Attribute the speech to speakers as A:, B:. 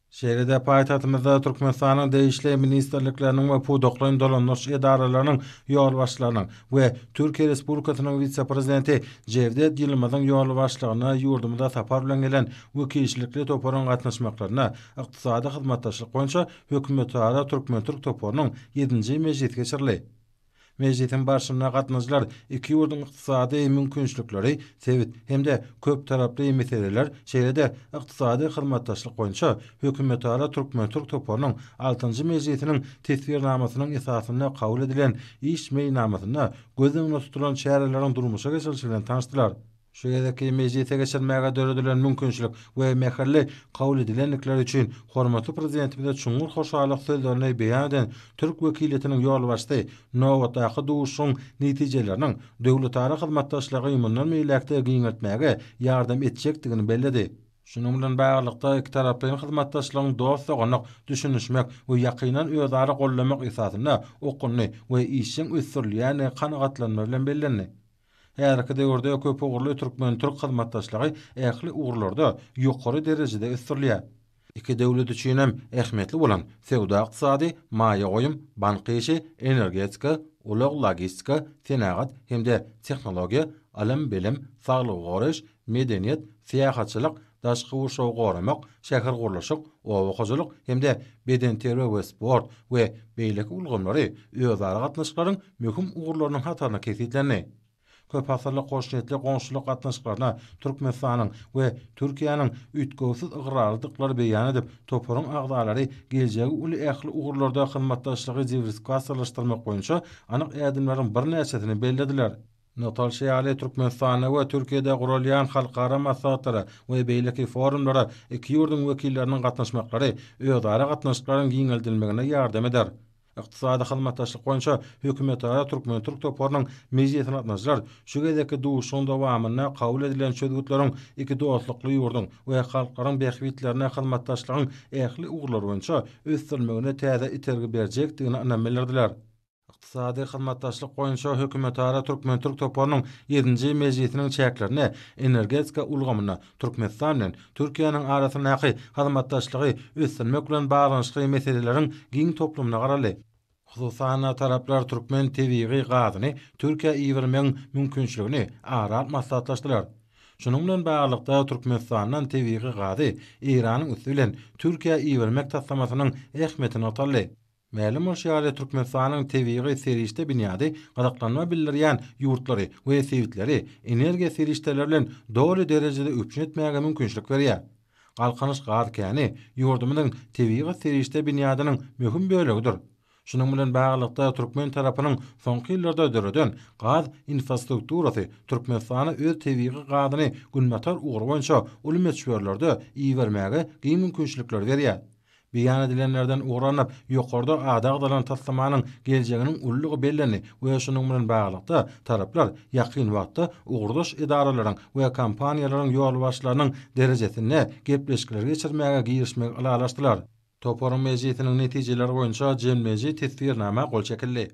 A: Şeýle-de paýtagtymyzda Türkmenistanyň degişli ministrlikleriniň we pudaklaýyn dolandyryş edaralarynyň ýolbaşçylarynyň we Türkiýe Respublikasynyň wise-prezidenti Jewdet Ýylmazyň ýolbaşçylygynda ýurdumyza sapar bilen gelen wekilçilikli toparyň gatnaşmaklarynda Ykdysady hyzmatdaşlyk boýunça hökümetara türkmen-türk toparynyň ýedinji mejlisi geçirildi. Mejlisiň barşynda gatnaşyjylar iki ýurduň ykdysady mümkinçilikleri, sebit hem-de köptaraply meseleler, şeýle-de ykdysady hyzmatdaşlyk boýunça hökümetara türkmen-türk toparynyň altynjy mejlisiniň teswirnamasynyň esasynda kabul edilen iş meýilnamasynda göz öňünde tutulan çäreleriň durmuşa geçirilişi bilen tanyşdylar. Şu gezekki mejlise geçirmäge döredilen mümkinçilik we mähirli kabul edilendikleri üçin hormatly Prezidentimize çuňňur hoşallyk sözlerini beýan eden türk wekiliýetiniň ýolbaşçysy nobatdaky duşuşygyň netijeleriniň döwletara hyzmatdaşlygy mundan beýläk-de giňeltmäge ýardam etjekdigini belledi. Şunuň bilen baglylykda, ikitaraplaýyn hyzmatdaşlygyň dost-doganlyk, düşünişmek we ýakyndan özara goldamak esasynda okgunly we işjeň ösdürilýändigi kanagatlanma bilen bellendi. Häzirki döwürde köpugurly türkmen-türk hyzmatdaşlygy ähli ugurlarda ýokary derejede ösdürilýär. Iki döwlet üçin hem ähmiýetli bolan söwda-ykdysady, maýa goýum, bank işi, energetika, ulag-logistika, senagat hem-de tehnologiýa, ylym-bilim, saglygy goraýyş, medeniýet, syýahatçylyk, daşky gurşawy goramak, şähergurluşyk, oba hojalyk hem-de bedenterbiýe we sport we beýleki ulgamlary özara gatnaşyklaryň möhüm ugurlarynyň hatarynda kesgitlendi. Köpasyrlyk hoşniýetli goňşulyk gatnaşyklaryna Türkmenistanyň we Türkiýäniň üýtgewsiz ygrarlydyklary beýan edip, toparyň agzalary geljegi uly ähli ugurlarda hyzmatdaşlygy diwersifikasiýalaşdyrmak boýunça anyk ädimleriň birnäçesini bellediler. Nygtalyşy ýaly, Türkmenistanda we Türkiýede guralýan halkara maslahatlara we beýleki forumlara iki ýurduň wekilleriniň gatnaşmaklary özara gatnaşyklaryň giňeldilmegine ýardam eder. Ykdysady hyzmatdaşlyk boýunça hökümetara türkmen-türk toparynyň mejlisine gatnaşyjylar şu gezekki duşuşygyň dowamynda kabul edilen çözgütleriň iki dostlukly ýurduň we halklaryň bähbitlerine hyzmatdaşlygyň ähli ugurlary boýunça ösdürilmegine täze itergi berjekdigine ynam bildirdiler. Ykdysady hyzmatdaşlyk boýunça hökümetara türkmen-türk toparynyň ýedinji mejlisiniň çäklerinde energetika ulgamynda Türkmenistan bilen Türkiýäniň arasyndaky hyzmatdaşlygy ösdürmek bilen baglanyşykly meseleleriň giň toplumyna garaldy. Hususan-da, taraplar türkmen tebigy gazyny Türkiýä ibermegiň mümkinçiligini ara alyp maslahatlaşdylar. Şunuň bilen baglylykda, Türkmenistandan tebigy gazy Eýranyň üsti bilen Türkiýä ibermek taslamasynyň ähmiýeti nygtaldy. Mälim bolşy ýaly, Türkmenistanyň tebigy serişde binýady gyzyklanma bildirýän ýurtlary we sebitleri energiýa serişdeleri bilen doly derejede üpjün etmäge mümkinçilik berýär. Galkynyş gaz käni ýurdumyzyň tebigy serişde binýadynyň möhüm bölegidir. Şunuň bilen baglylykda, türkmen tarapynyň soňky ýyllarda döreden gaz infrastrukturasy Türkmenistana öz tebigy gazyny günbatar ugry boýunça uly möçberlerde ibermäge giň mümkinçilikleri berýär. Beýan edilenlerden ugur alnyp, ýokarda ady agzalan taslamanyň geljeginiň ululygy bellendi we şunuň bilen baglylykda, taraplar ýakyn wagtda ugurdaş edaralaryň we kompaniýalaryň ýolbaşçylarynyň derejesinde gepleşikleri geçirmäge girişmegi ylalaşdylar. Toparyň mejlisiniň netijeleri boýunça jemleýji teswirnama gol çekildi.